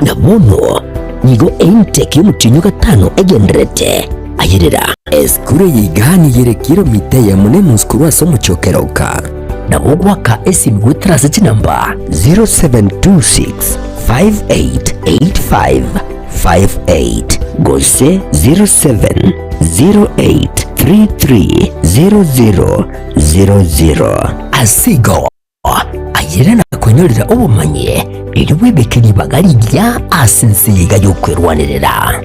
Na bono nigo eintake y'omotienyi o gatano egendererete. Ayerera. Esukuru eye iga nigo ere kilomita eyemo na enusu korwa ase omochie o Keroka. Nabo ogoaka esimi goetera ase chinamba 0726 5885 58 gose 0708 3300 00. Ase igo, ayerera na kwenyorera obomanyi, erio bwebeke ribaga rigiya ase ense eye iga y'okwerwanerera.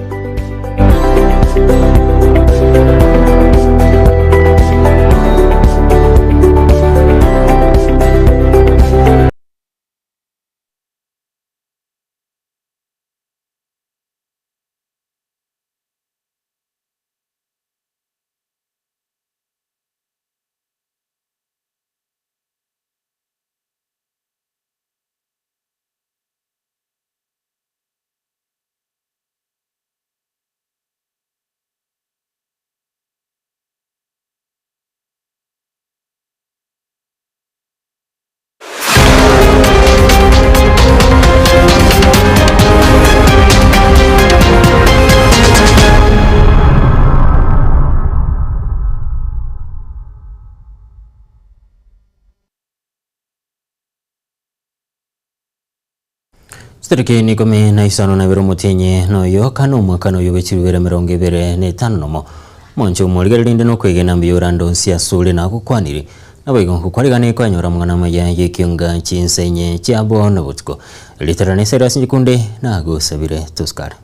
Chitariki ikomi na isano na ibere omotienyi noyo kane omwaka noyo bwe chibibere emerongo ebere na etano nomo. Omonche omorigereria rinde nokwegena mbuya orande onsi asore nagokwanire. Naboigo ngokwariganie kwanyora amang'ana amaya y'ekionga chinsa inye chia bono botuko. Rieta riane Cyrus Nchikunde nagosabire tosikare.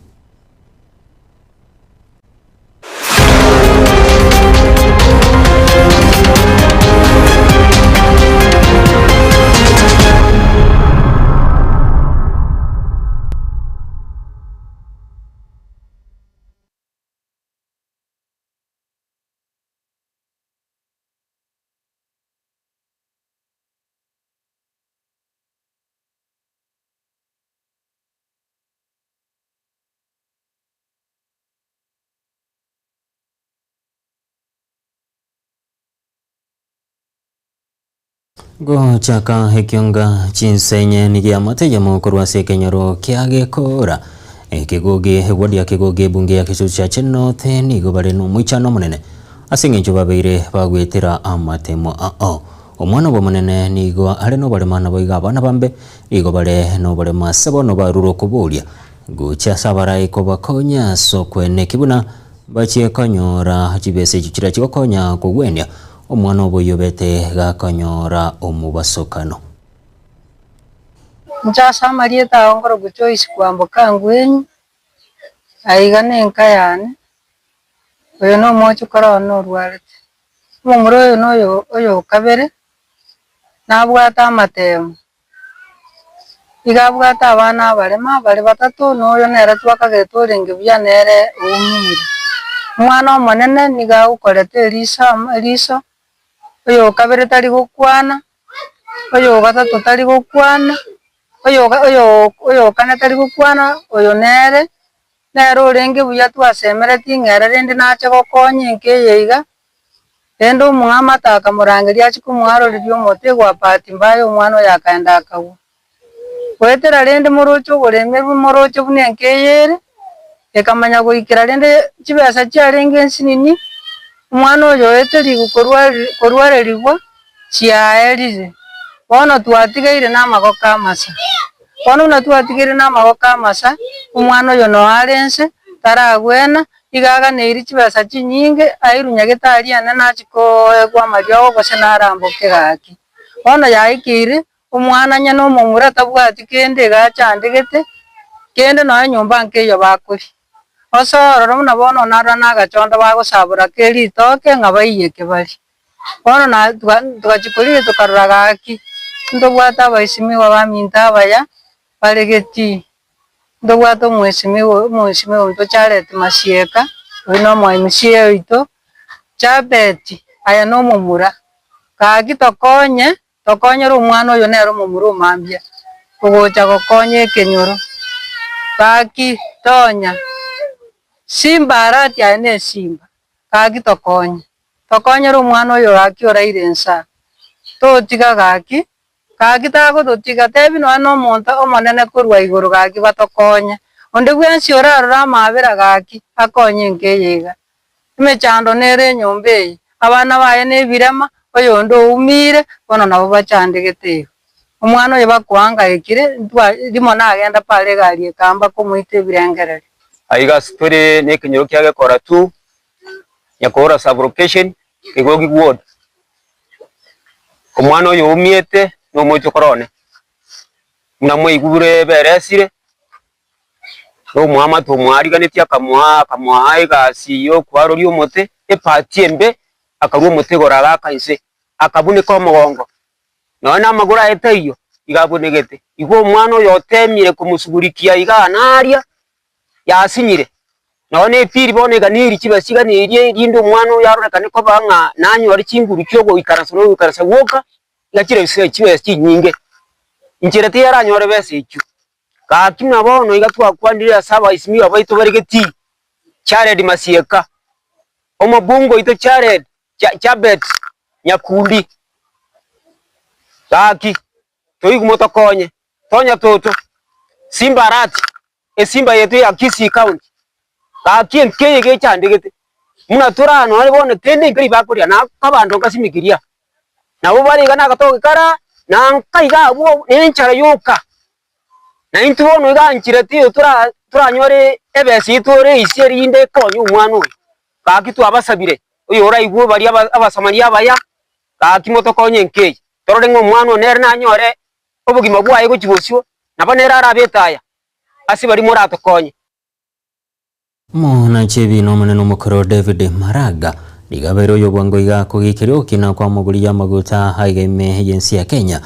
Gochaka ekionga chinsenye nigiamate eyemo korwa ase ekenyoro kia Gekora. Ekegogi eward ya Kegogi ebunge ya Kisutu Chache North nigo bare nomoichano omonene ase eng'encho babeire bagwetera amatemo ao. Omwana bw'Omonene nigo are noboremo naboigo abana bambe nigo bare noboremo ase bono barure okoboria gochia ase abarai kobakonya ase okweneki buna bachie konyora chibesa echio chiria chigokonya kogwenia omwana obo oyio obete gakonyora omobasokano. Inche ase amarieta ao nkorokwa Joyce Kwamboka Ngwenyi, aiga nenka yane, oyo nomochokoro one orwarete. Omomura oyo noyo oyo okabere, nabwate amatemo, iga abwate abana abarema bare batato, na oyo nere twakagerete orenge buya nere oumire. Omwana omonene nigo agokoreta eriso amo eriso, oyo okabere tari gokwana, oyo ogatato tari gokwana, oyo oyo oyo okane tari gokwana, oyo nere. Nere orenge buya twasemeretie ng'a ere rende nache gokonya enka eye iga, rende omong'amate akamorangeria achie komoaroreria omote gwa bahati mbaya omwana oyo akaenda akagwa. Goetera rende moroche oboremerwe moroche buna enka eye ere, ekamanya goikera rende chibesa chiarenge ensinini, omwana oyo oeterigwe korwa korwarerigwa chiaerire, bono twatigaire na amagoko amasa. Bono buna twatigeire namagoko amasa, omwana oyo noo are inse, taragwena, iga aganeirie chibesa chinyinge, airwe nyagetari enene achie koegwa amariogo gose naramboke gaki. Bono yaikeire, omwana onye na omomura tabwati kende iga achandegete, kende nonya nyomba nkeiyo bakoria. Osoe ororo buna bono narora nagachondo bagosabora ke ritoke ng'a baiyeke barie. Bono na togachia korigia tokarora gaki, ntobwate abaesimigwa baminto abaya bare getii, ntobwate omoesimigwa omoesimigwa ominto Jared Masieka, oyio na omo MCA oito, Jabeti aye na omomura, gaki tokonye Tokonyere omwana oyo nere omomura o mambia, ogocha gokonya ekenyoro. Gaki tonya, simba arati aye nesimba, gaki tokonye. Tokonyere omwana oyo gaki oraire nsaa, totiga gaki. Gaki tagototiga, tebi nonya nomonto omonene korwa igoro gaki batokonye. Onde bwensi orarore amaabera gaki akonye enka eye iga. Emechando nere enyomba eye, abana baye nebirema, oyonde oumire, bono nabo bachandegete igo. Omwana oyo bakoangaekire, ntwa rimo nagenda pare egari ekamba komoita ebirengererio. Aiga ase tore nekenyoro kia Gekora tu, Nyakoora sub-location, Kegogi ward. Omwana oyo oumiete nomoichokoro one, buna mwaigure beresire, na omoamate omoariganetie akamoa akamoa egasi ya okwaroria omote, epati embe, akarwa omote igoro agaaka inse, akabuneka omogongo, nonya na amagoro aye taiyo, iga abunegete. Igo omwana oyo otemire komosugurikia igaa na aria, yasinyire, nonya na epiri bono eganirie chibesa chiganirie erinde omwana oyo arorekane koba ng'a nanyore chinguru chia ogoikaransa na ogoikaransa gwoka, iga chire chibesa chinyinge. Inchera tiyaranyore besa echio. Gaki buna bono iga twakwanire ase abaisimiwa baito bare getii, Jared Masieka, omobunge oito Jared Jabet Nyakundi, gaki toigwe motokonye, tonya toto, Simba Arati, esimba yaito ya Kisii County, gaki enki eye gechandegete, buna tore aa nonye bono kende nkeri bakoria na abanto nkasimikiria, nabo bare iga nagatoke kara, na nka iga abwo na enchara yoka. Na intwe bono iga nchera teiyo tora toranyore ebesa eyio tore ise erinde ekonye omwana oyo. Gaki twabasabire, oyoraigwe baria aba abasamaria abaya, gaki motokonye enka eye, torore ng'a omwana one nere nanyore obogima bwaye gochia bosio, nabo nere arabe etaya ase baria moratokonye. Omonachi ebiina omonene omokoro David Maraga nigo abeire oyobwango iga kogiikeria ogokina kwa amagori y'amaguta aiga ime y'ense ya Kenya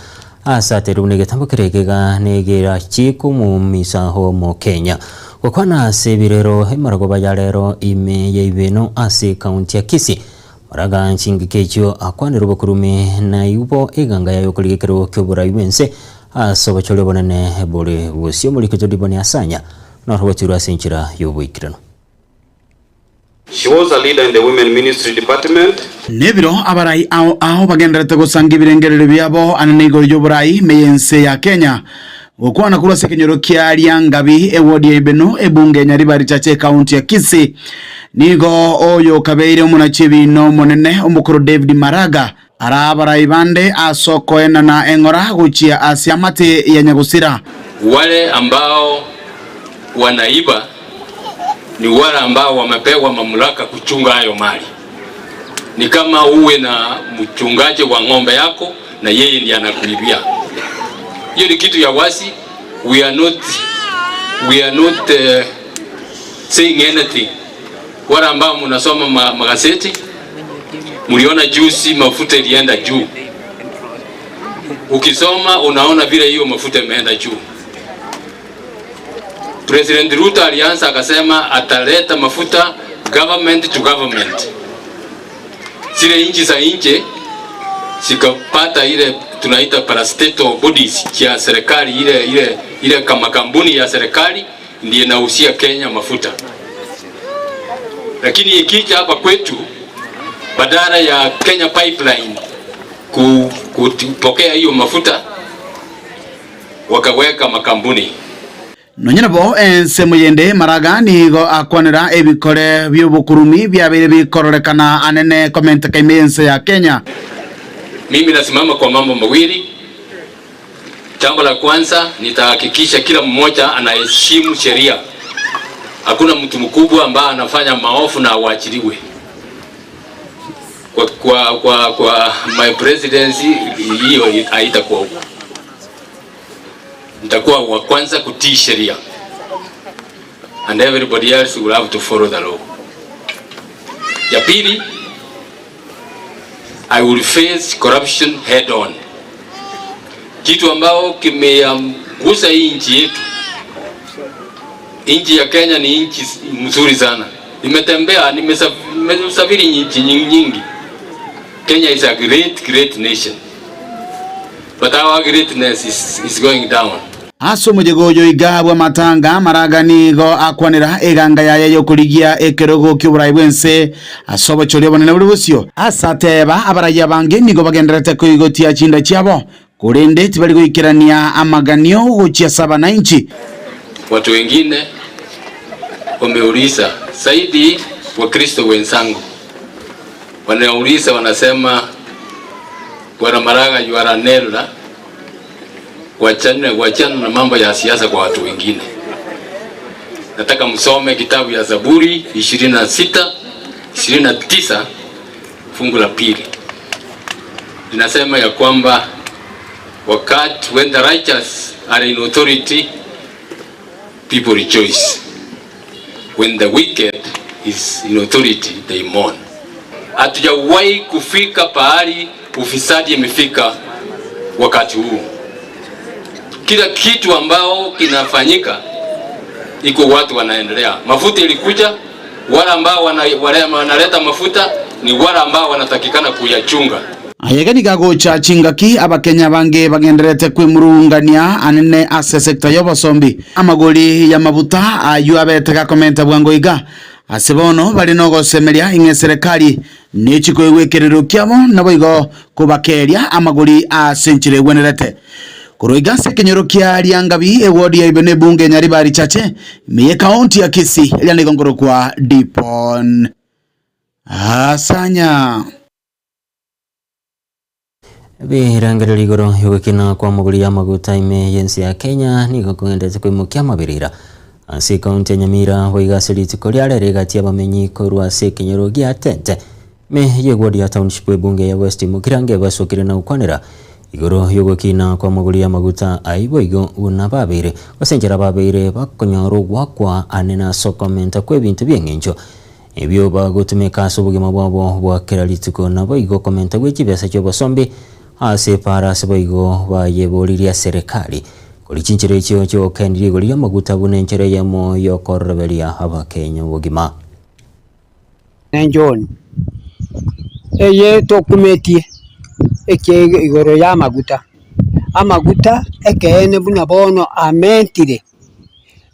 ase aterwe buna egetambo keria ekega negerachi komomisa omokenya. Gokwana ase ebirero emaragoba ya rero ime ya Ibeno ase ekaunti ya Kisii, Maraga chingaki echio akwanire obokurume naibo eganga yaye okorigia ekerogo ki'oborai bw'ense ase obochori obonene bore bosio. Omoriki Jodiboni Asanya Narwatirwe ase enchera y'oboikeranu. She was a leader in the Women Ministry Department. Nebiro abarai ao ao bagendererete gosanga ebirengererio biabo anene igoro y'oborai ime y'ense ya Kenya. Gokwana korwa ase ekenyoro kia Riangabi, ewodi ya Ibeno, ebunge ya Nyaribari Chache ekaunti ya Kisii, nigo oyo okabeire omonachi ebiina omonene omokoro David Maraga Ara abarai bande ase okoenana eng'ora gochia ase amate ya nyagosira. Wale ambao wanaiba ni wale ambao wamepewa mamlaka kuchunga hayo mali. Ni kama uwe na mchungaji wa ng'ombe yako na yeye ndiye anakuibia. Hiyo ni kitu ya wazi. We are not, we are not uh, saying anything. Wale ambao mnasoma ma, magazeti mliona juzi mafuta ilienda juu. Ukisoma unaona vile hiyo mafuta imeenda juu. President Ruto alianza akasema ataleta mafuta government to government. Zile nchi za nje zikapata ile tunaita parastatal bodies ya serikali ile ile ile kama kampuni ya serikali ndiye inauzia Kenya mafuta, lakini ikija hapa kwetu badala ya Kenya Pipeline kupokea hiyo mafuta wakaweka makampuni. Nonya nabo ensemo yende Maraga nigo akwanera ebikore bi'obokurumi biabeire bikororekana anene komenteka ime y'ense ya Kenya. Mimi nasimama kwa mambo mawili. Jambo la kwanza, nitahakikisha kila mmoja anaheshimu sheria. Hakuna mtu mkubwa ambaye anafanya maovu na awachiliwe. Kwa, kwa, kwa, kwa my presidency hiyo haitakuwa huko. Nitakuwa wa kwanza kutii sheria and everybody else will have to follow the law. Ya pili, I will face corruption head on, kitu ambao kimeangusa hii nchi yetu. Nchi ya Kenya ni nchi mzuri sana. Nimetembea, nimesafiri nchi nyingi. Kenya is a great, great nation. But our greatness is, is going down. Ase omoyega oyo iga bw'amatanga Maraga nigo akwanera eganga yaye y'okorigia ekerogo ki'oborai bw'ense ase obochori obonene bore bosio. Ase ateba, abarai abange nigo bagendererete koigotia chinda chiabo. Korende tibari goikerania amaganio gochia ase abanainchi. Watu wengine wameuliza zaidi Wakristo wenzangu wanauliza wanasema, Bwana Maraga you are an elder, wachana, wachana na mambo ya siasa kwa watu wengine. Nataka msome kitabu ya Zaburi 26 29 fungu la pili linasema ya kwamba wakati when the righteous are in authority people rejoice, when the wicked is in authority they mourn. Hatujawahi kufika pahali ufisadi imefika wakati huu. Kila kitu ambao kinafanyika iko watu wanaendelea. Mafuta ilikuja, wale ambao wanaleta mafuta ni wale ambao wanatakikana kuyachunga. Ayega nigo agocha chingaki Abakenya abange bagendererete kwemurungania anene ase esecta y'obosombi. Amagori y'amabuta ayio abete gakomenta bwango iga. Ase bono bare nogosemeria ing'a eserekari nechi koigwa ekerero kiabo naboigo kobakeeria amagori ase enchera egwenerete. Korwa iga ase ekenyoro kia Riangabi, eward ya Ibeno ebunge ya Nyaribari Chache, ime y'ekaunti ya Kisii, eria nigo nkorokwa Dipon Asanya. Ebirengererio igoro y'ogokina kw'amagori y'amaguta ime y'ense ya Kenya nigo kogenderete koimokia amaberera ase ekaunti ya Nyamira boigo ase rituko ria rero egati y'abamenyi korwa ase ekenyoro gia Tente ime y'eward ya Township ebunge ya West Mugirango ebasokire na gokwanera igoro y'ogokina kw'amagori y'amaguta ayio boigo buna babeire gose enchera babeire bakonyora ogoakwa anene ase okomenta kw'ebinto bi'eng'encho Ebio bagotumeka ase obogima bwabo bwa kera rituko, naboigo komenta gwe chibesa chi'obosombi ase epaara ase boigo bayeboririe serikali kori chinchera echio chi'ogokendia rigori ri'amaguta buna enchera eyemo y'okoroberia abakenya obogima. Ne John, eye tokumetie ekiaige igoro y'amaguta. Amaguta ekeene buna bono amentire.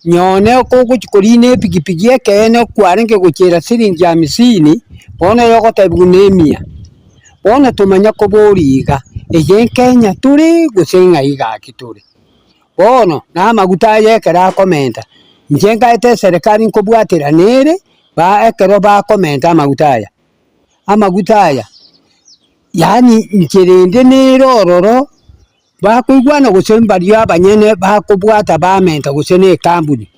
Nyone okogochia korina epikipiki ekeene kwarenge gochiera siringi hamsini, bono oyogotebiwa na emia. Bono tomanya koboria iga, eye nkenya tore gose ng'ai gaki tore? Bono na amaguta aya ekero akomenta, inche nkaete eserekari nkobwaterana ere, ba ekero bakomenta amaguta aya, amaguta aya yaani inchera ende nere ororo. Bakoigwana gose mbaria abanyene bakobwata bamenta gose nekambuni.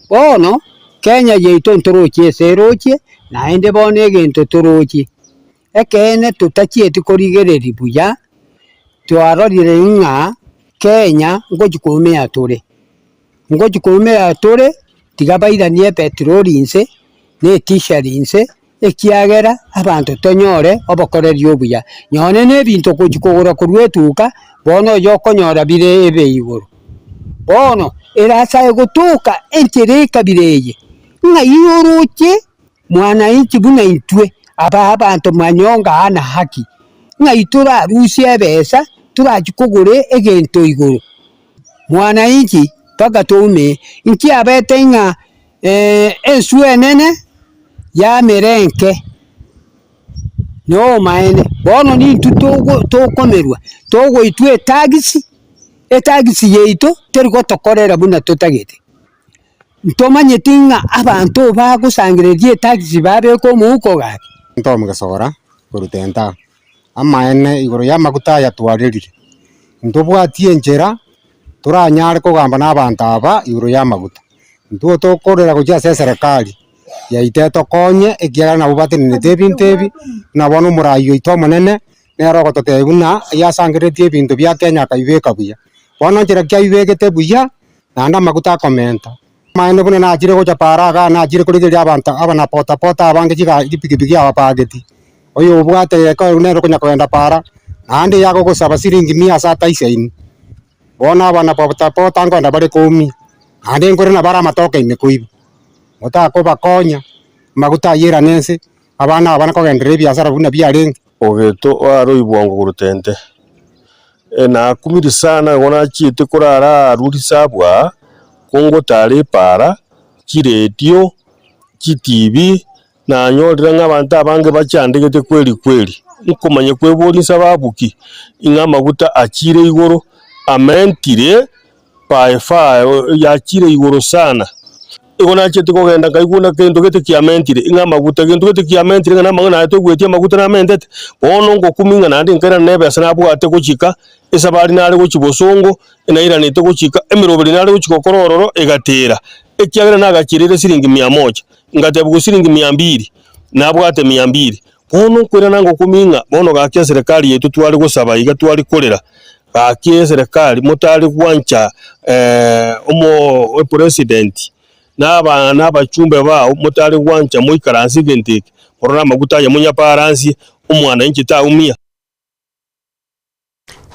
Bono Kenya yaito ntorochie ase erochie naende bono egento torochie, ekeene totachieti korigereria buya, twarorire ng'a Kenya ngochi koumia tore, ngochi koumia tore tiga bairanie epetroli inse, na etisheri inse. Ekiagera abanto tonyore obokoreri obuya, nonye nebinto gochia kogora korwa etuka, bono oyo okonyora bire ebe igoro. Bono erasae gotoka enchera ekabira eye, ng'ai oroche mwananchi buna intwe aba abanto manyonga aa na haki, ng'ai torarusie ebesa torachie kogora egento igoro. Mwananchi mpaka toumie, nkiabete ng'a enswe enene yamera enke, nomaene. Bono nintwe togo tokomerwa, togoitwa etagisi, etagisi yaito teri gotokorera buna totagete. Ntomanyeti ng'a abanto bagosangereria etagisi babeka omouko gaki. Ntomi gesogora korwa tenta, amaene igoro y'amaguta aya twarerire, ntobwatie enchera toranyare kogamba na abanto aba igoro y'amaguta. Intwe tokorera gochia ase eserekari yaito etokonye ekiagera nabwo batenenete ebinto ebi, buna bono omorai oito omonene, nere ogototebia buna yasangereretie ebinto bia Kenya akaibeka buya. Bono nchera ki aibegete buya, naende amaguta akomenta. Amaene buna nachire gocha paaro igaa nachire korigereria abanto aba na pota pota abange chiga chipikipiki abapageti, oyo obwate egeka nere okonya kogenda paara, naende yagogosaba siringi mia ase ataisaini. Bono abana pota nkoenda bare koumia, naende nkore nabo are amatoke ime koiba, otakobakonya, amaguta ayio erane ense, abana aba nakogenderera ebiasara buna biarenge. Ogeto are oibwango korwa tente. Nakumire sana igo nachiete korara arwo risabu aa, ko ngotara epaara, chiredio, chitibi, nanyorire ng'a abanto abange bachandegete kweri kweri. Nkomanya kweboria nsababu ki ing'a amaguta achiire igoro, amentire by far yachire igoro sana. Igo nachete kogenda nkaigwa buna kento gete kiamentire, ing'a amaguta, gento gete kiamentire ng'a namang'ana aye toigweti amaguta namentete. Bono ngokumia ng'a naende nkairana na ebesa nabwate gochika, esabari nare gochia bosongo, nairanete gochika, emeroberi nare gochia gokora ororo egatera, ekiagera nagachireire siringi mia moja, ngatebigwa siringi mia mbiri, nabwate mia mbiri. Bono nkoirana ngokumia ng'a bono gaki eserekari yaito tware gosaba iga tware korera, gaki eserekari motare gwancha omo epresident na aba na abachumbe bao motare gwancha moikaranse egento eke, morore amaguta aya monyaparansie, omwananchi taumia.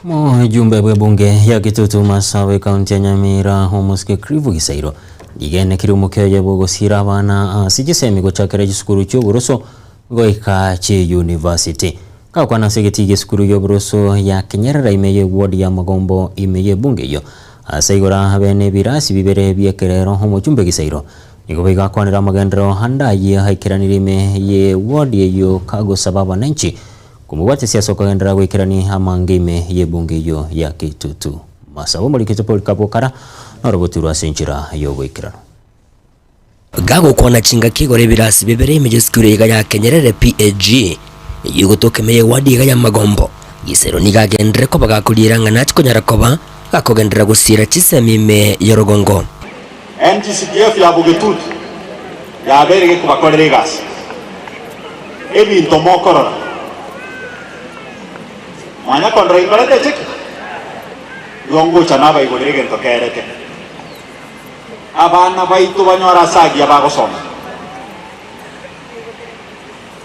Omojumbe bw'ebunge ya Kitutu Masawe ekaunti ya Nyamira omosike Clive Gisairo nigo enekire omokia oye bw'ogosiira abana ase chisemi gochakera chisukuru chi'oboroso goika chi'university. Gakwana ase egetii gi'esukuru y'oboroso ya Kenyerera ime y'eward ya Magombo ime y'ebunge eyio ase igoro abe nebirasi bibere bi'ekerero omochumbe Gisairo nigo boigo akwanire amagenderero ande ayio aikeranire ime y'eward eyio kagosaba abananchi Komobwatisia ase okogenderera goikerania amange ime y'ebungo eyio ya Kitutu. Masabo omorikete Polycarp Okara norogoturwa ase enchera y'oboikeranu. Gagokwana chingaki igoro ebirasi bibere ime y'esukuru iga ya Kenyerere PAG, eyio egotoka ime y'ewadi iga ya Magombo. Gisero nigo agenderere koba gakoriera ng'a nachi konyara koba gakogenderera gosiera chisemi ime y'orogongo. NGCDF ya Bogetutu yabeire gekobakorera egasi. Ebinto mokorora. Mwanya kondora inkorete echeki? Igo ngocha nabaigorere egento kerete. Abana baito banyore ase agiya bagosoma.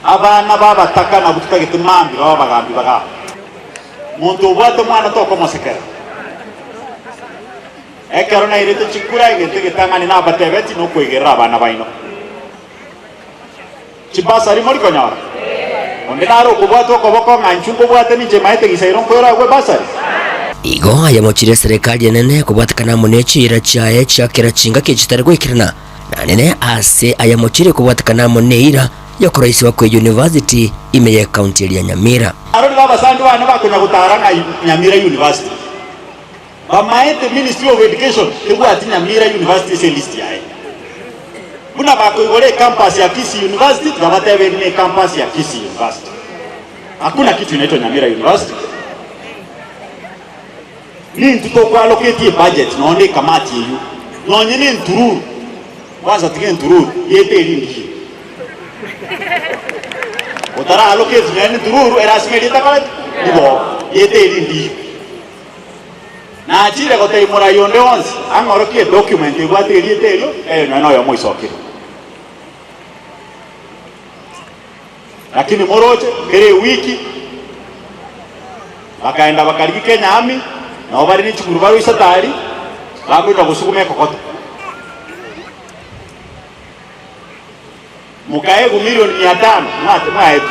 Abana b'abataka nabwo totagete mambia babe abagambi bagaa. Monto obwate omwana tokomosekera. Ekero nairete chikura egento egetang'ani nabatebetie nokoigerera abana baino. Chibasari mori konyora? Onde nare okobwata okoboko ng'a inchuo nkobwate ninche maete gisairo nkoire agwo ebasari? Igo ayamochire eserekari enene kobwatekana amo ne chiira chiaye chia kera chingaki chitari goikerana, na nene ase ayamochire kobwatekana amo neira yokoroisigwa kwe university ime ye county eria Nyamira. Arorire abasani bane bakonya gotara ng'a Nyamira University. Bamaete Ministry of Education tebwati Nyamira University ase elist yaye. Buna bakoigora ecampus ya Kisii University tiga batebe eri ne ecampus ya Kisii University. Hakuna kitu inaitwa Nyamira University. Nintwe tokoallocate ebudget nonya ne ekamati eyio nonye ne entururu kwanza tiga entururu yete eri ndiyo. Otara allocate nonya ne entururu erasima eria etakoreti nigo yete eri ndiyo. Nachire gotebia morai onde onsi ang'orokie edocument ebwate erieta erio, ere nonya noyomo oisokire. Lakini moroche, kera ewiki bakaenda bakarigia Kenya Army, nabo bare ne chiguru baroisete aria, bakoenda gosuguma ekokoto. Mokaegwa milioni mia tano mwate mwaetwe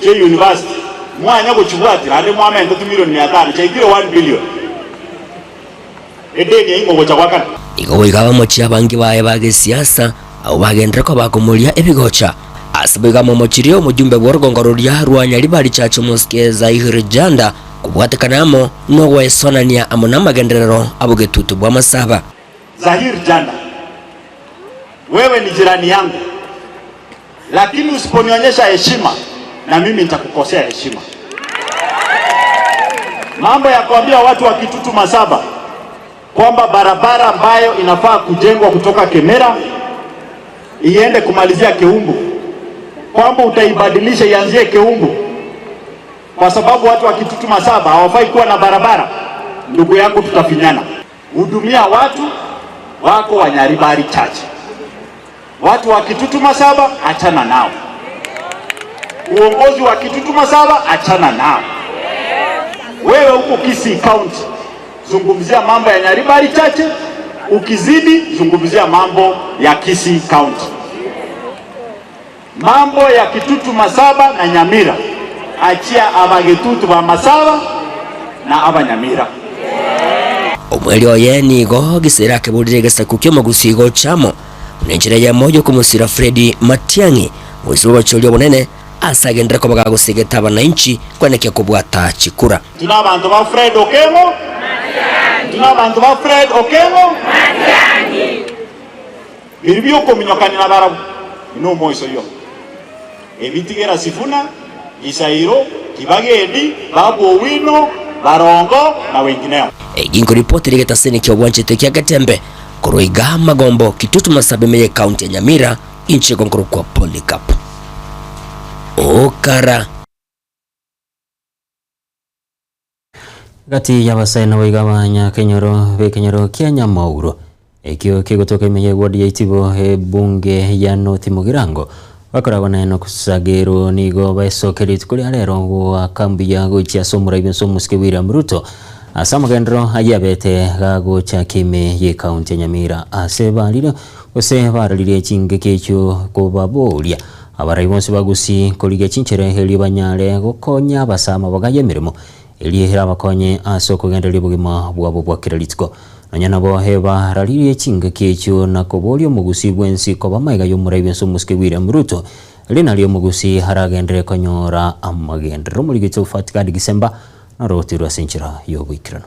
chie university mwanya gochibwati naende mwamenta timilioni mia tano chaikire one billion edeni eyio mogocha goakana. Igo goika abamochie abange baye ba gesiasa, abwo bagenderere koba bakomoria ebigocha. Ase boigo amomochirie omojumbe bw'orogongo roria rwa Nyaribari Church Mosque Zahir Janda kobwatekana amo nogwesonania amo namagenderero abogetutu bw'amasaba. Zahir Janda. Wewe ni jirani yangu, lakini usiponionyesha heshima na mimi nitakukosea heshima. Mambo ya kuambia watu wa Kitutu Masaba kwamba barabara ambayo inafaa kujengwa kutoka Kemera iende kumalizia Keumbu, kwamba utaibadilisha ianzie Keumbu kwa sababu watu wa Kitutu Masaba hawafai kuwa na barabara, ndugu yangu, tutafinyana. Hudumia watu wako wa Nyaribari Church. Watu wa Kitutu Masaba achana nao. Uongozi wa Kitutu Masaba achana nao. Wewe huko Kisii County zungumzia mambo ya Nyaribari Church, ukizidi zungumzia mambo ya Kisii County. Mambo ya Kitutu Masaba na Nyamira achia Abagetutu ba Masaba na Abanyamira. Omweri oye nigo gisira akeborire egesaku ki'omogusii gocha amo, buna enchera eyemo y'okomosira Fred Matiang'i, moise bw'obochori obonene. ase agenderere koba gagosegeta abanainchi kwenekia kobwata chikura. Intwe nabanto ba Fred Okengo. Intwe nabanto ba Fred Okengo. Biria biokominyokania nabarabwo, inwe omoiso yo. Ebitigera Sifuna, Gisairo, Kibageni, Babu Owino, Barongo, na wengineo. Egi nkoripoti rigetasini ki'obwanchete kia Getembe, korwa iga Magombo, Kitutu Masabe ime y'Ekaunti ya Nyamira, inche nkorokwa Polycarp Okara. Gati y'abasae naboigo abanyakenyoro b'ekenyoro kia Nyamauro, ekio kegotoka ime y'eward ya Itibo ebunge ya North Mugirango, bakoragwa na Enock Sagero nigo baesoke rituko ria rero goaka mbuya gochia ase omorai bwense omosike William Ruto ase amagenderero ayio abete gagochaka ime y'ecounty ya Nyamira ase barire gose bararirie chingaki echio kobaboria abarai bonsi ba Gusii korigia chinchera erio banyare gokonya abase amaboga y'emeremo Erio erabakonye ase okogendereria obogima bwabo bwa kera rituko. Nonya nabo ebararirie chingaki echio na koboria omogusii bwensi koba amaiga y'omorai bwensi omosike William Ruto, erio nario omogusii aragenderere konyora amagenderero. Omorigiti o Fatigad Gisemba noro ogotirwa ase enchera y'oboikeranu.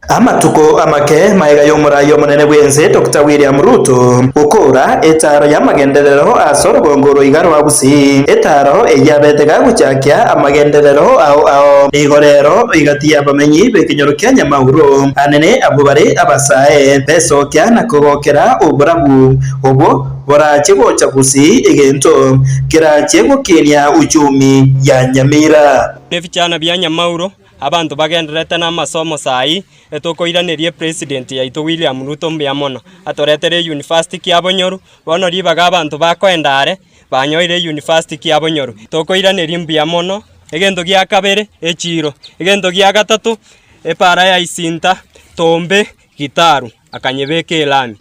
Amatuko amake magega y'omorai omonene bw'ense Doctor William Ruto gokora etaaro y'amagenderero ase orogongo rwa iga rwa Gusii, etaaro eyio abete gagochakia amagenderero ao ao. Nigo rero egati y'abamenyi b'ekenyoro kia Nyamauro anene abwo bare abasae besokia na kogokera oborabu obwo borache gocha Gusii egento kerache gokinia uchumi ya Nyamira. Ebichana bia Nyamauro Abanto bagendererete namasomo saii, etokoiraneria epresident yaito William Ruto mbuya mono, atoretere euniversity kiabonyoru, bono ribaga abanto bakoenda are, banyoire euniversity kiabonyoru. Tokoiraneria mbuya mono, egento gia kabere, echiro, egento gia gatato, epara ya Isinta, Tombe, Gitaru, akanyebeka elami.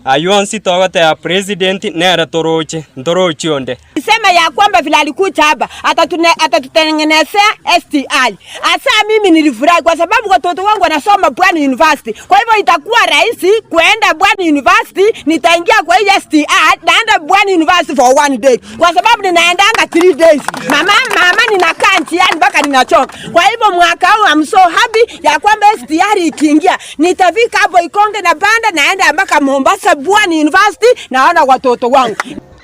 Ayio onsi togoteba president nere toroche, ntorochi onde. Sema ya kwamba vile alikuja hapa atatutengenezea STI. Hasa mimi nilifurahi kwa sababu watoto wangu wanasoma Pwani University. Kwa hivyo itakuwa rahisi kuenda Pwani University, nitaingia kwa hii STI, naenda Pwani University for one day. Kwa sababu ninaendanga 3 days. Mama, mama ninakaa njiani mpaka ninachoka. Kwa hivyo mwaka huu I'm so happy ya kwamba STR ikiingia, nitafika hapo Ikonge na Banda naenda mpaka Mombasa Pwani University naona watoto wangu.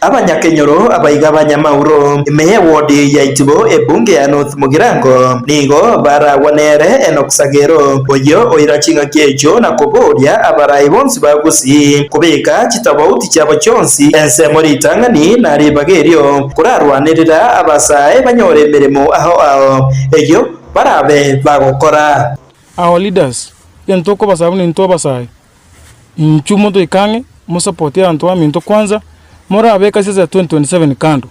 Abanyakenyoro abaiga ba Nyamauro ime y'ewodi ya Itibo ebunge ya North Mugirango nigo baragwa nere Enock Sagero oyio oira ching'aki echio na koboria abarai bonsi ba Gusii kobeka chitabauti chiabo chionsi ensemo ritang'ani na ribaga erio korarwanerera abasae banyore emeremo ao ao eyio barabe bagokora. Our leaders, egento tokobasaba buna intwe abasae, Inchuo motoike ang'e, mosapotie abanto baminto kwanza, morabeke ase ya 2027 kando,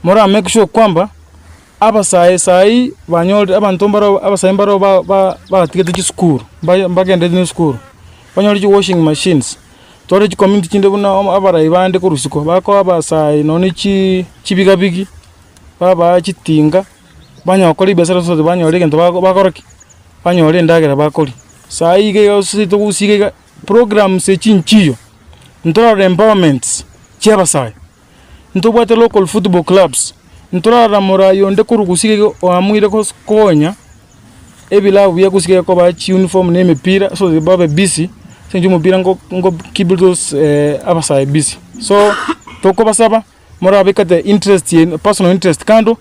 mora make sure kwamba abasae sai banyorire abanto mbaro abasae mbaro ba ba batigete chisukuru, mba mbagenderete na esukuru, banyore chi washing machines, tore chicommunity chinde buna abarai bande korwa isiko, bakoa abasae nonye chi chibigabigi, babaa chitinga, banyora gokora ebiasara so that banyore egento bago bakora ki? Banyore endagera bakoria. Saa iga iga gose togosia iga programs echi nchiyo, ntorarora empowerments chia abasae, ntobwate local football clubs, ntorarora morai onde korwa gusii iga oamuire gos konya ebilabu bia gusii iga kobaa chiuniform na emepira so that babe busy ase eng'encho omopira ngo ngo keep those abasae busy. So, tokobasaba morabekete interest yaino personal interest kando,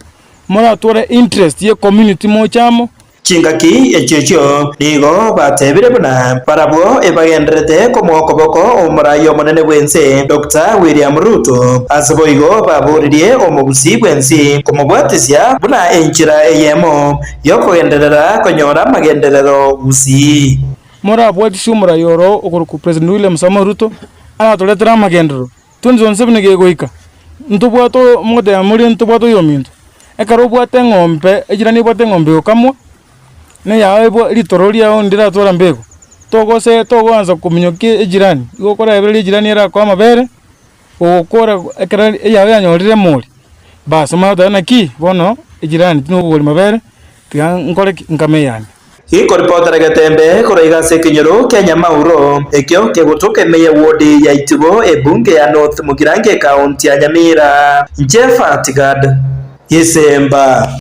moratware interest ye community moche amo. Chingaki echio echio nigo batebire buna barabwo ebagendererete komoa okoboko omorai omonene bw'ense Doctor William Ruto. Ase boigo baboririe omogusii bw'ensi komobwatisia buna enchera eyemo yokogenderera konyora amagenderero Gusii. Morabwatisie omorai oro okorokwa President William Samoei Ruto aratoretere amagenderero 2027 gegoika ntobwate mogoteba more ntobwate oyominto. Ekero obwate eng'ombe, ejirani ebwate eng'ombe egokamwa, na eyao ebwa ritoro riao ndiratwara mbego, togose togoansa kominyokia ejirani, igo okorebereria ejirani erakoe amabere, ogokora ekero eyao yanyorire emori, baas omanye goteba naki, bono ejirani tindi kogori mabere, tiga nkore ki? Nkame eyane. Gikoripotera Getembe korwa iga ase ekenyoro kia Nyamauro, ekio kegotoka ime ye ward ya Itibo, ebunge ya North Mugirango ekaunti ya Nyamira. Inche Fatgad Gisemba.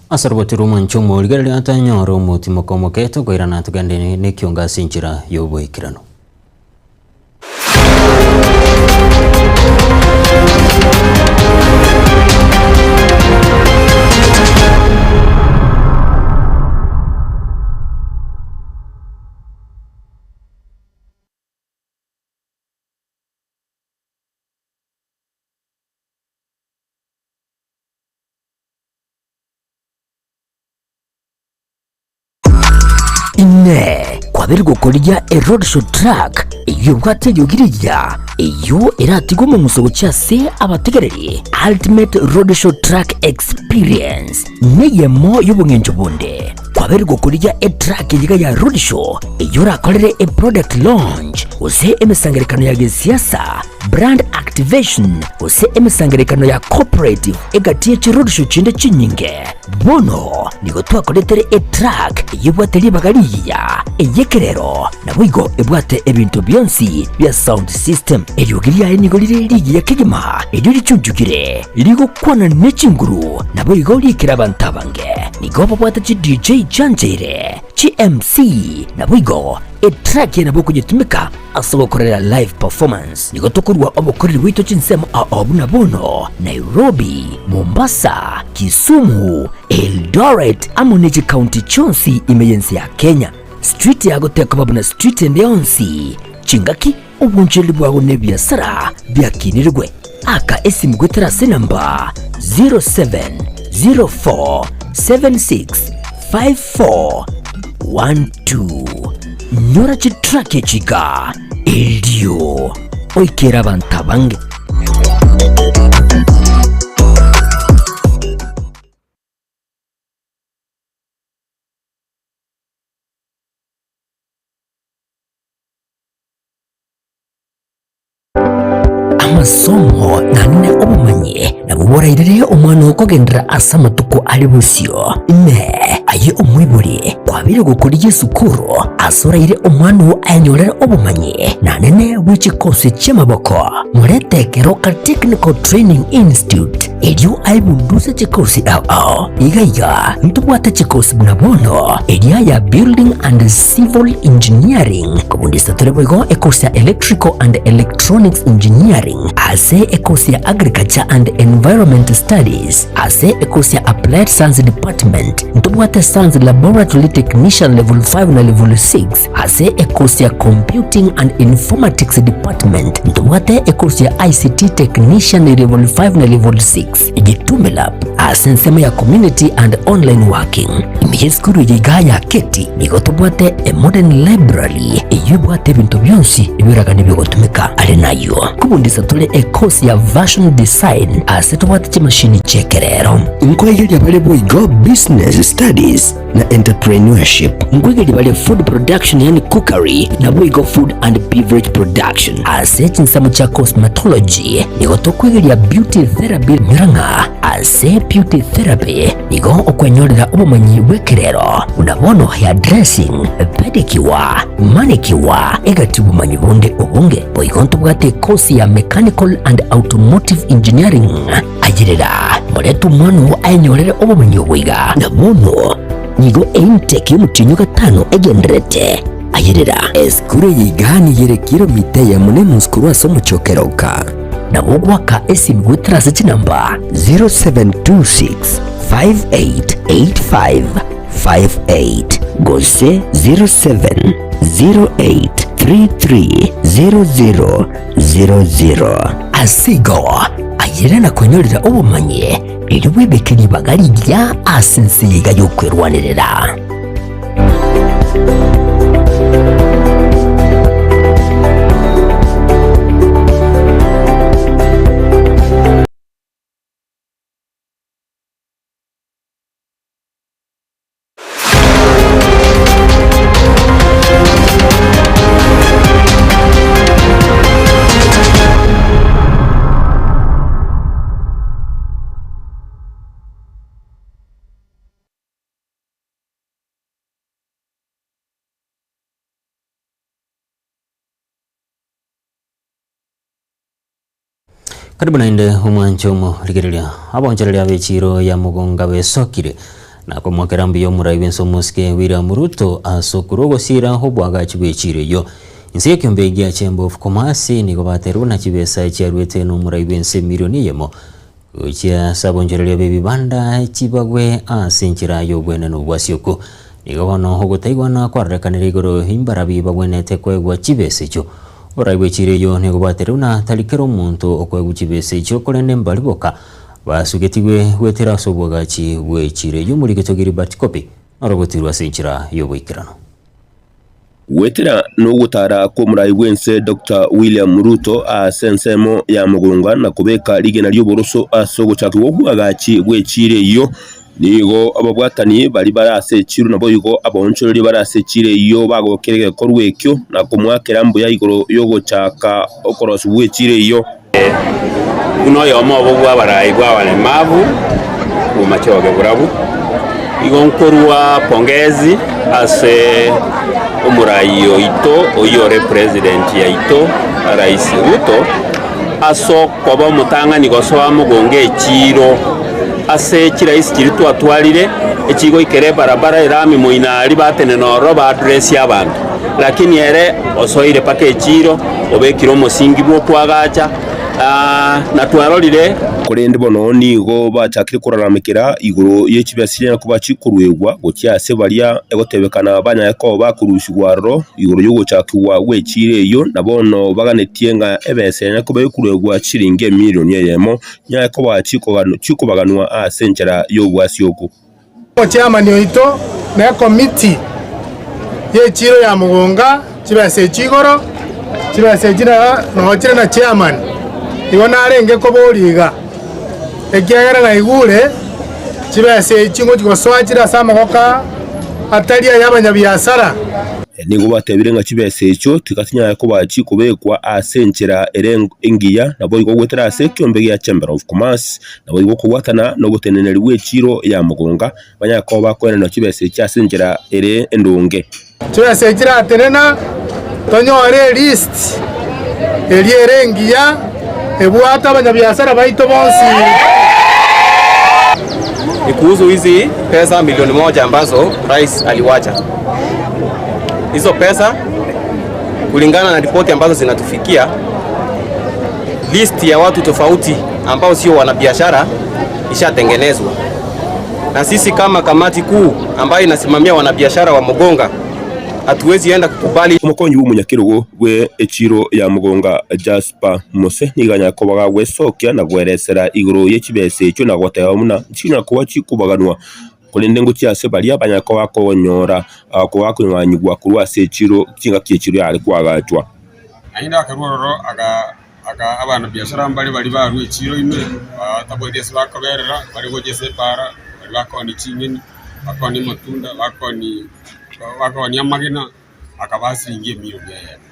Ase oroboti rw'omwancho omorigereria atanyore omotimoko omoke, tokoirana togende nekiongo ase enchera y'oboikeranu. Inee! Kwabeire gokorigia eroadshow truck eyio ebwate eriogi rigiya, eyio eratigwe omong'uso gochia ase abategereri? Ultimate Roadshow Truck Experience neyemo y'obong'encho bonde. Kwabeire gokorigia etruck eyiga ya roadshow eyio orakorere eproduct launch gose emesangererekano ya gesiasa, brand activation gose emesangererekano ya corporate egati ye chiroadshow chinde chinyinge. Bono nigo twakoretere etruck eyio ebwate ribaga rigiya, ey'ekerero, naboigo ebwate ebinto bionsi bia sound system. Eriogi riaye nigo rire rigiya kegima, erio richunchukire, rigokwana ne chinguru, naboigo riikire abanto abange. Nigo babwate chi DJ chiancheire, chi MC, naboigo etruck eye nabo okonyetumeka Ase ogokorera live performance nigo tokorua obokoreri bwaito chinsemo ao buna bono Nairobi, Mombasa, Kisumu, Eldoret amo ne chikaunti chionsi ime y'ense ya Kenya. Street yago tekoba buna street ende yonsi, chingaki, obonchoreri bwago na ebiasara biakinirigwe. Aka esimu goetera ase enamba 0704765412. Nyora chitraki echi iga, erio oikere abanto abange. Amasomo naende obomanyi nabwo borairere omwana oo kogenderera ase amatuko are bosio. Inee! Aye omoibori, kwabeire gokorigia esukuru ase oraire omwana oo ayenyorere obomanyi naende bwe chikosi chi'amaboko? Morete Keroka Technical Training Institute erio aebunduse chikosi ao ao. Iga iga ntobwate chikosi buna bono eria ya Building and Civil Engineering, kobundisa tore boigo ekosi ya Electrical and Electronics Engineering, ase ekosi ya Agriculture and Environment Studies, ase ekosi ya Applied Science Department, ntobwate Science Laboratory Technician Level 5 na Level 6, ase ekosi ya Computing and Informatics Department, ntobwate ekosi ya ICT Technician Level 5 na Level 6. Gitume Lab ase ensemo ya Community and Online Working. Ime y'esukuru eye igaa ya Keti nigo tobwate a modern library eyio ebwate ebinto bionsi ebiragane bigotumeka. Are nayio kobundisa tore e course ya Fashion Design ase tobwate chimashini chi'ekerero. Nkoegeria bare boigo Business Studies na Entrepreneurship. Nkoegeria bare Food Production yaani Cookery naboigo Food and Beverage Production. Ase chinsemo chia Cosmetology nigo tokwegeria Beauty Therapy nyora ng'a ase Beauty Therapy nigo okwenyorera obomanyi bw'ekerero buna bono hair dressing, pedicure, manicure egati obomanyi bonde obonge. Boigo ntobwate ekosi ya Mechanical and Automotive Engineering. Ayerera, morete omwana oo ayenyorere obomanyi obo iga. Na bono nigo eintake y'omotienyi o gatano egendererete. Ayerera, esukuru eye iga nigo ere kilomita eyemo na enusu korwa ase omochie o Keroka. Nabo ogoaka esimi goetera ase chinamba 0726 5885 58 gose 0708 3300 00. Ase igo, ayerera na kwenyorera obomanyi, erio bwebeke ribaga rigiya ase ense eye iga y'okwerwanerera. Karibu naende omwanche omorigereria. Abonchoreria ab'echiiro ya Mugunga besokire na komwakera mbuya omorai bw'ense omosike William Ruto ase okorwa ogosiira obwagachi bw'echiiro eyio. Inse y'ekiombe gia Chamber of Commerce nigo baterwe buna chibesa chiaruete nomorai bw'ense emilioni eyemo gochia ase abonchoreria b'ebibanda chibagwe ase enchera y'obwenenu bw'Asioku. Nigo bono ogotaigwana kwarorekanire igoro imbarabi bagwenerete koegwa chibesa echio. Oborai bw'echiira eyio nigo bwaterire buna tari kera omonto okoegwa chibesa echio, korende mbari boka basugetigwe goetera ase obwagachi bw'echiira eyio. Omorikito Gilbert Kopi noro ogotirwe ase enchera y'oboikeranu. Goetera nogotara kw'omorai bw'ense Doctor William Ruto ase ensemo ya Mugunga na kobeka rigena ri'oboroso ase ogochakigwa kw'obwagachi bw'echiira eyio, Nigo ababwatani baria bare ase echiiro naboigo abaonchoreria bare ase echiiro eyio bagokera egekorwa ekio na komoakera mbuya igoro y'ogochaka okorosigwa gw'echiiro eyio. Buna oyomo obo bw'abarai bw'abaremavu bw'omachoge borabu, igo nkorua pongezi ase omorai oito oyio ore president yaito Rais Ruto, ase okoba omotang'ani gosoa mogongo echiiro ase chiraisi chiria twatwarire, echigoikera ebarabara erami moino aria batenena ororo ba address abanto. Lakini ere osoire mpaka echiiro, obekire omosingi bw'okoagacha, na twarorire. Korende bono nigo bachakire koraramekera igoro ye chibesa chiria koba chikoruegwa gochia ase baria egotebekana banyare koba bakorusigwa aroro igoro y'ogochakigwa gw'echiira eyio, na bono baganetie ng'a ebesa enyare koba ekoruegwa chiringi emilioni eyemo nyare koba chikobaganwa ase enchera y'obwasioku. Omochairman oito na ekomiti y'echiiro ya Mugunga chibesa echi igoro, chibesa echi noo chire na chairman, igo narenge koboria iga, ekiagera naigure chibesa echi ngochi gosoa chire ase amaboko atari aya abanyabiasara. Nigo batebire ng'a chibesa echio tiga chinyare koba chikobekwa ase enchera ere engiya, naboigo goetera ase ekiombe gia Chamber of Commerce, Naboigo okobwatana noboteneneri bw'echiiro ya mogonga, banyare koba bakoenanwa chibesa echi ase enchera ere endonge. Chibesa echi chiratenena, tonyore elist eria ere engiya ebwate abanyabiasara baito bonsi. Ni kuhusu hizi pesa milioni moja ambazo rais aliwacha. Hizo pesa kulingana na ripoti ambazo zinatufikia, list ya watu tofauti ambao sio wanabiashara ishatengenezwa, na sisi kama kamati kuu ambayo inasimamia wanabiashara wa Mugonga hatuwezi enda kukubali. Omokonyi bw'omonyakerogo bwe echiro ya Mugonga Jasper Mose nigo anyare koba gagwesokia na gweresera igoro ye chibesa echio na goteba buna nchinyare koba chikobaganwa korende ngochia ase baria banyare koba bakonyora kobakonyanyigwa korwa ase echiro chingaki echiro yare koagachwa. Naende akarua ororo akaa abanabiashara mbare baria barua echiiro ime, batabwati ase bakoberera, bare gochia ase epaara, baria bakoonia ching'eni, bakoonia amatunda, bakoonia bakoonia amagena, akabaa siringi emilioni eyemo.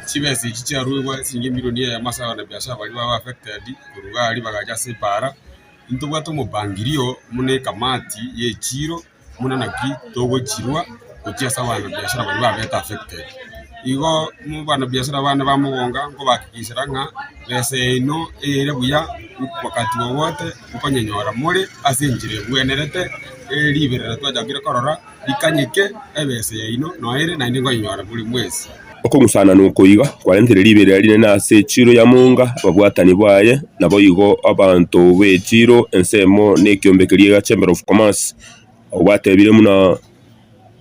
Chibesa echi chiaruegwa siringi emilioni eyemo ase abanabiashara baria baba affected korwa iga aria bagacha ase epaara, intobwate omopangirio buna ekamati ya echiiro. Buna naki togochirwa gochia ase abanabiashara baria babete affected. Igo abanabiashara bane ba mogonga nkobahakikishera ng'a besa yaino ere buya wakati wowote nkonyenyora more ase enchera ebwenerete riberera twachakire korora rikanyeke ebesa yaino noere naende nkonyenyora more mwensi. Okong'usana noko iga kwarentire riberera rinene ase echiiro ya Monga, ababwatani baye, naboigo abanto b'echiiro ensemo na ekiombe keria gia Chamber of Commerce, abwo batebire buna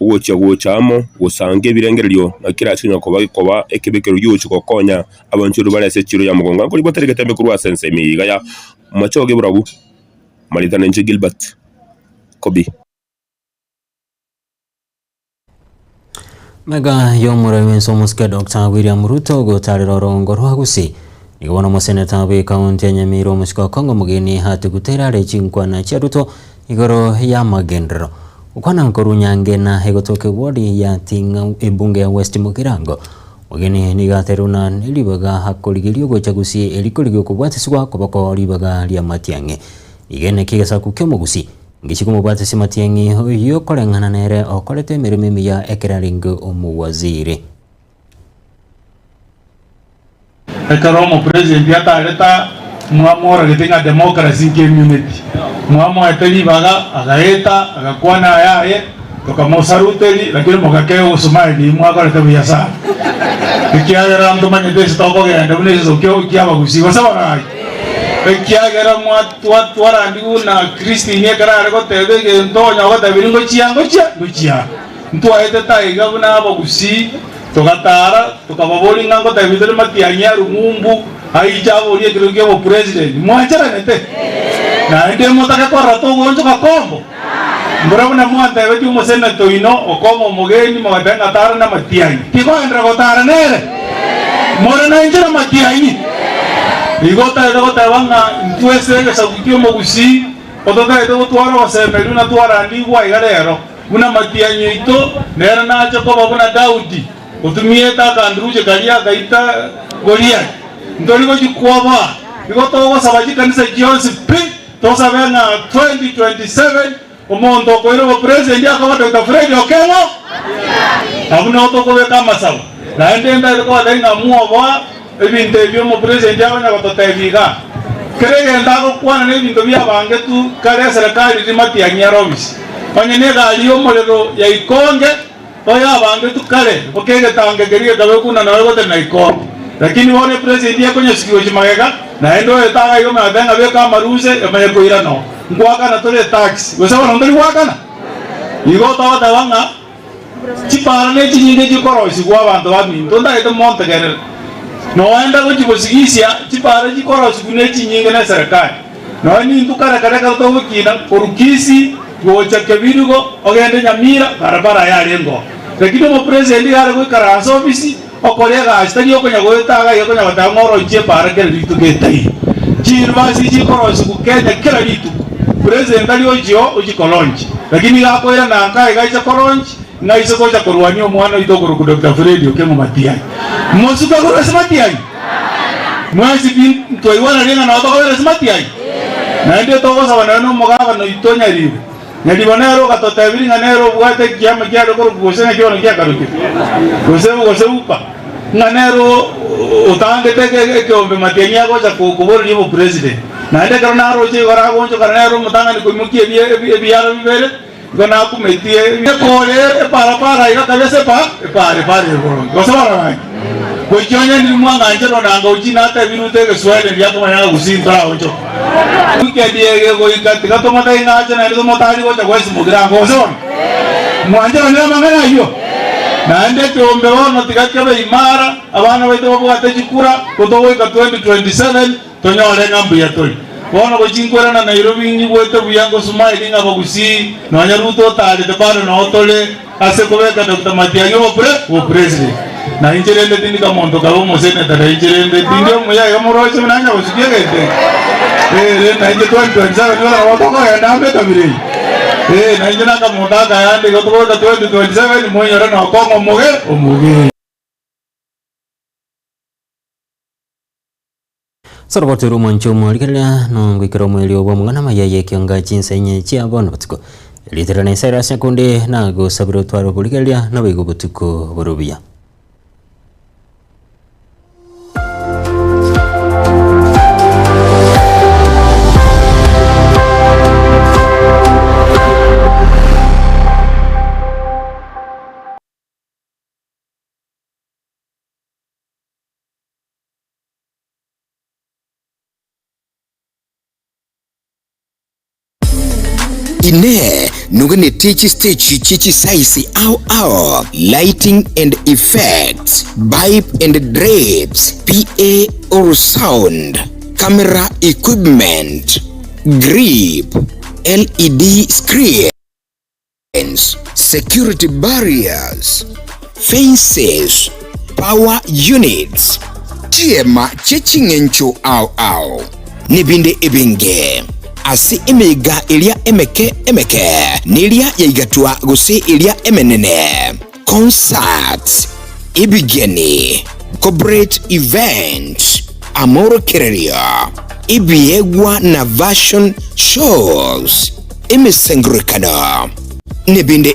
ogochia gocha amo gosanga ebirengererio naki kerache konya koba gekoba ekebekerero giogochia gokonya abanchori bare ase echiiro ya Mogonga. Nkori gotera egetembe korwa ase ensemo eye iga ya Machoge Borabu, Marita na inche Gilbert Kobi. Mega y'omorai bw'ense omosike Dr. William Ruto gotarera orongo rwa Gusii. Nigo bono omoseneta bw'ekaunti ya Nyamira omosike Okong'o Omogeni atugutire are chinkwana chia Ruto igoro y'amagenderero. Gokwana nkorwa Nyangena egotoka eward ya Ting'au ebunge ya West Mugirango. Omogeni nigo aterire buna neribaga akorigeria ogocha Gusii eri korigia okobwatesigwa koboko ribaga ria Matiang'i. Nigo eneki egesaku ki'omogusii Ngechi komobwatisia matiang'i oyio koreng'ana nere okorete emeremo emiya ekero arenge omowaziri. Ekero omopresident atarete Mwamworogete ng'a democracy nkemineti. Mwamoete ribaga agaeta agakwana ayaye tokamosaruteri lakini mogakea ogosmile mwakorete buya sana. Ekiagera ntomanyete ase tokogenda buna egesaku kia kiabagusii gose bono gaki? Ekiagera mwa twarandigwe buna Christine ekero are goteba egento onye ogotebirie ngochia ngochia ngochia. Ntwaetete aiga buna abagusii Togatara, tokababoria ng'a ngotebi tore matiang'i a Lumumbu aiche aborie ekerogo kia obopresident. Mwancheranete? Naende motake korora togoonchoka kombo? Mbora buna mwantebetie omoseneta oino okong'a omogeni mogateba ng'a tara namatiang'i. Tikoenderera gotara nere? More nainche namatiang'i? Igo otagete goteba ng'a intwe ase egesaku ki'omogusii ototagete gotwara ogosemeria buna twarandigwe aiga rero. Buna matianyi aito, nere nache koba buna Daudi, otumiete akanduruche karia agaita Goliath. Ntori gochia kwoboa, igo togosaba chikanisa chionsi pi, tosabe ng'a 2027 omonto okoira obopresident akoba Doctor Fred Okengo, abwo nabo tokobeka amasabo. Naende ndagete kobatebia ng'a mwoboa ebinto ebi omopresident akonya gototebia igaa. Kera egento agokwana nebinto biabangetwe kare eserekari riria matiang'i are obisi. Onye negari y'omorero ya ikonge, oyabangetwe kare, boka egetange keria gekabekwa buna noyo gotenena ikonge. Lakini bono epresident ekonyesukia gochia magega, naende oyo tagaiga omanya goteba ng'a beka amaruse emanye koirana oo. Nkoakana tore etax, gose bono ntori goakana? Igo togoteba ng'a chipara ne chinyinge chikorosigwa abanto baminto ntagete montegerere. Noenda gochia gosigisia chipara chikorosigwa ne chinyinge ne eserekari. Nonya nintwe kare kare ekero togokina korwa Kisii gocha Kebirigo ogende Nyamira barabara yarenge oo. Lakini omopresident iga are goikaransa ofisi okora egasi tari okonya goeta iga iga okonya goteba ng'a orochie epara kera rituko etaiyo. Chiuniversity chikorosigwa Kenya kera rituko, president tari ochia oo ochia kolaunch. Lakini iga akoirana nka iga aicha kolaunch ng'a aise gocha korwania omwana oito okorokwa Doctor Fred Okengo Matiang'i. Mosuke korwa ase Matiang'i? Mwensi pi ntwaigwanire ng'a nabo tokobera ase matiang'i? Naende togosaba nonya nomogabana oito Nyaribo. Nyaribo nere ogatotebirie ng'a nere obwate ekiama kiare korokwa gose ng'aki bono kiakarokire? Gose gose upa. Ng'a nere otangete ekeombe matiang'i agocha koboreria obopresident. Naende ekero naroche igoro agonchokana nere omotang'ani koimokia ebiara bibere, Igo nakumetie ekore eparapara iga kabisa epa epara epara ere boronge gose barabani gochia onye ndiri mwang'ancherwa nanga ochie natebi rute egeswahili riria akomanya ng'a gusii ntoraonchoka weekend eye egoika tiga tomotebi ng'a ache naende tomotari gocha gwesimokera ango gose bono mwancheranire amang'ana ayio naende ekeombe bono tiga kebe imara abana baito babwate chikura gotogoika 2027 Tonyore ng'a mbuya tore. Bono gochia nkwerana Nairobi ng'igwete buya ngosmile ng'a abagusii nonya Ruto otaarete bado noo tore ase kobeka Doctor Matiang'i obopre obopresident. Na inche rende tindi kamonto kabe omosenator na inche rende tindi omuya iga moroche buna nanya gosukia egento eke. Eh rende na inche 2027 nigo nabo tokogenda amo ekabira eye. Eh na inche nakamonto akayande igo tokobeka 2027 moinyore nokong'a omoge omogeni. Soroboti ore omwancho omorigereria nongoikera omoerio bw'amang'ana amaya y'ekionga chinsa inye chia bono botuko. Riiterera na Cyrus Nyakundi nagosabire otware oborigereria naboigo obotuko bore obuya. Inee! Noganetie chistage chie chisaisi ao ao, lighting and effects, pipe and drapes, PA or sound, camera equipment, grip, LED screens, security barriers, fences, power units, chiema chie ching'encho ao ao, nebinde ebinge. Ase emeiga eria emeke emeke, neria yaigatwa gose eria emenene, concerts, ebigeni, corporate events, amorokererio, ebiegwa na fashion shows, emesangererekano, nebinde.